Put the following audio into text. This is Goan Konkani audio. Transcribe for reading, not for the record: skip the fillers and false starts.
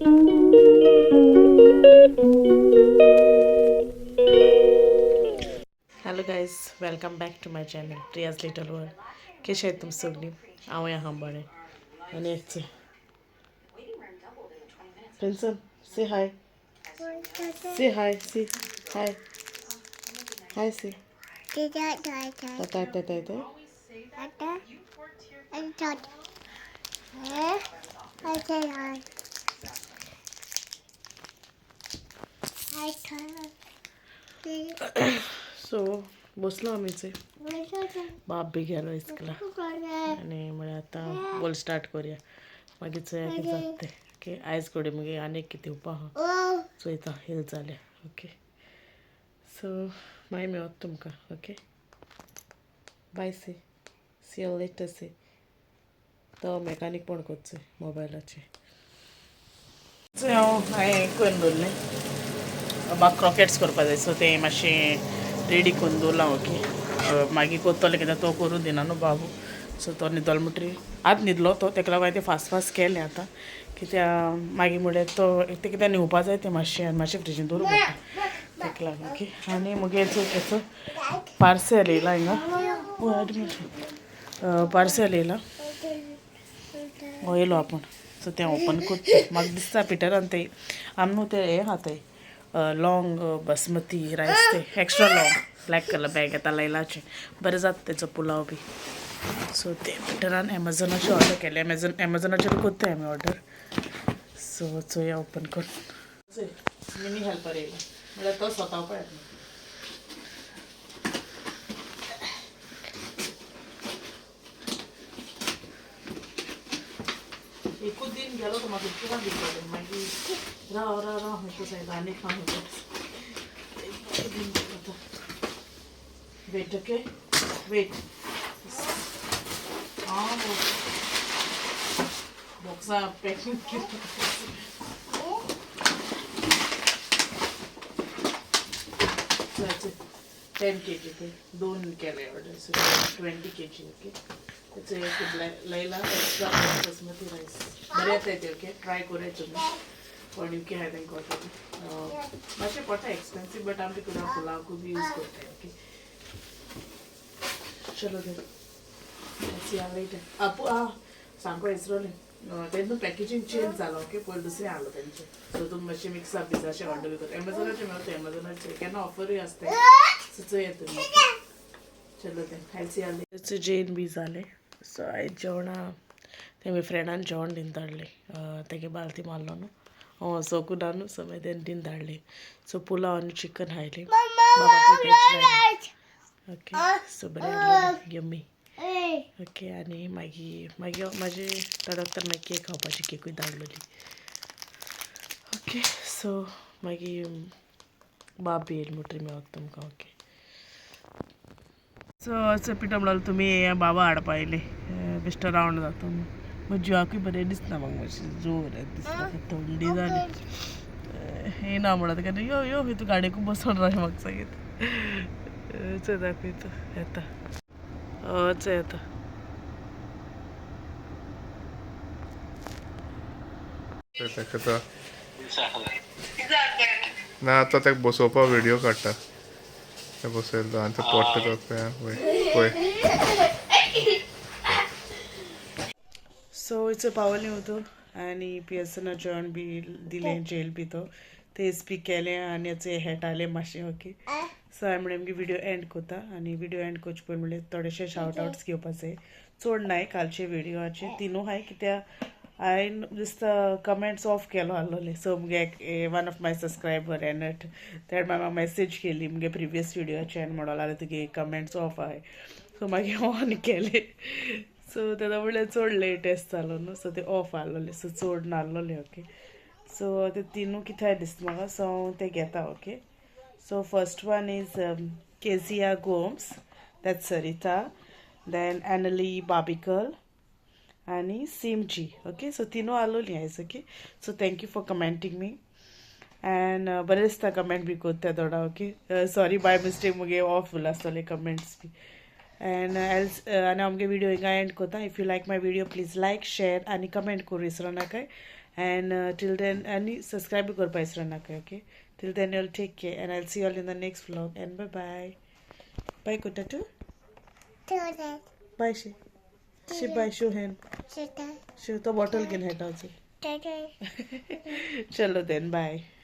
Hello guys, welcome back to my channel Priya's little world. कशें आहेत तुम सगळीं? हांव आहा बरें. आनी एक Pinson, say hi. Say hi, say hi. Hi, say. Tata, tata, tata. So बसलो आमी बाप बी गेलो इस्कुला आनी म्हळ्यार आतां बोल स्टार्ट करुया, मागीर चोया कितें जाता तें. ओके, आयज कडेन मागीर आनीक कितें दिवपा आहा चोयता येयलें जाल्यार. ओके, सो मागीर मेळत तुमकां. Okay, bye, see see you later. See तो मेकानीक पण करचो मोबायलाचे. हांव हांवें करून दवरलें, म्हाका क्रॉकेट्स करपा जाय, सो तें मातशें रेडी करून दवरलां. ओके, मागीर करतलें कित्याक तो करूं दिना न्हू बाबू. सो तो न्हिदलो म्हणटरी आतां न्हिदलो तो, तेका लागून हांवें तें फास्ट फास्ट केलें आतां, कित्याक मागीर म्हळ्यार तो तें कित्याक न्हिवपा जाय तें मातशें आनी मातशें फ्रिजीन दवरूं पडटा तेका लागून. ओके, आनी मुगे चोय पार्सल येयलां हिंगा, पार्सल येयलां, हो येयलो आपूण. सो तें ओपन करता, म्हाका दिसता पिटरान तें आमी न्हू तें हें खाताय लाँग बासमती रायस, ते extra long black colour bag येता लैलाचें, बरें जाता तेचो पुलाव बी. सो ते पिटरान एमेझॉनाचेर ऑर्डर केलें, एमेझॉनाचेर करताय आमी ऑर्डर. सो चोया ओपन करून. मिनी हेल्पर येयला म्हळ्यार तो स्वता पळय. एकूच दिन गेलो तो म्हाका उपकारा दिसलो, मागीर राव राव राव खंयचो जायना आनी हांव दिन गेलो. Wait, okay wait. हां, बॉक्सा पॅकिंग 10 kg ते दोन केले ऑर्डर, सो 20 kg. Okay, त्याचं एक लैला एक्स्ट्रा बासमती राईस बरें येता ते. ओके, ट्राय करूया तुमी कोण युके आहाय तेंकां ऑर्डर. मातशें पडटा एक्सपेन्सीव, बट आमी तुका पुलावकूय बी यूज करताय. ओके, चलो then, see you later. आपू आ सांगपा विसरलें, तेन्ना पॅकेजींग चेंज जालो. ओके, पयलीं दुसरें आहलो तेंचें, सो तुमी मातशें मिक्सअप बी अशें ऑर्डर बी करता. एमेझॉनाचेर मेळटा, एमेझॉनाचेर केन्ना ऑफरूय आसता, सो चोया तुमी. चलो then, I see you. जेन बी जालें. सो आयज जेवणा तें म्हगे फ्रेंडान जेवण दिन धाडलें, तेगे बालती मारलो न्हू हांव वचोकूं ना न्हू, सो मागीर तेणें दिन धाडलें. सो पुलाव आनी चिकन हायलें, बाबाकूय तेंच. ओके, सो बरें आहलें, यम्मी. ओके, आनी मागीर मागीर म्हाजे तडक तर मागीर केक खावपाची, केकूय धाडलेली. ओके, सो मागीर बाब बी येयली म्हणटरी मेळत तुमकां. ओके, सो असो पिठो म्हणल्यार तुमी बाबा हाडपा येयले, बेश्टो रावंड जाता म्हज्या जिवाकूय बरें दिसना, म्हाका मातशें जोर दिसता, थंडी जाली. येना म्हणत तेका यो यो, तूं गाडयेकूय बसोन राव म्हाका सांगीत. चोय दाखयता येता, चोय येता. ताका ना आतां ताका बसोवपा व्हिडियो काडटा, ते बसयलो आनी तो पोट्ट तो पळय पळय. सो it's पावलें होतो आनी पियर्सना जेवण बी दिलें, जेल बी तो तेच बी केलें आनी याचे हेटालें मातशें. ओके, सो हांवें म्हणलें मुगे व्हिडियो एंड कोता, आनी व्हिडियो एंड करचे पयलीं म्हणल्यार थोडेशे शावट आवट्स घेवपाचे चड नाय कालचे व्हिडियोचे तिनू हाय, कित्याक हांवें दिसता कमेंट्स ऑफ केलो आहलोले. सो मुगे वन ऑफ my subscriber एनट तेणें म्हाका मॅसेज केली मुगे प्रिवियस व्हिडियोचे आनी म्हणो लागले तुगे कमेंट्स ऑफ आहाय, सो मागीर ऑन केले. सो तेन्ना म्हणल्यार चड लेटस्ट जालो न्हू, सो ते ऑफ आहलोले, सो चड नाहलोले. ओके, सो ते तिनू कित्याक दिसता म्हाका, सो हांव ते घेता. Okay, so first one is Kezia Gomes, that's Sarita, then Annalie Babikal आनी सीमजी. ओके, सो तिनू आहलोली आयज. Okay, so thank you for commenting me and बरें दिसता कमेंट बी कोत्ता थोडा. ओके, सॉरी बाय मिस्टेक मुगे ऑफ उरला आसतले comments B. And else आनी हांव मुगे व्हिडियो हिंगा एंड कोता. If you like my video please like, share आनी कमेंट करूं विसरो नाकाय. And till then आनी सबस्क्रायब करपा विसरो नाका. Okay, till then you'll take care and I see all in the next vlog and bye bye. Bye कोता तू. बाय शी शी बाय शो हॅन शो तो बॉटल घेवन हेटा. चलो then, bye.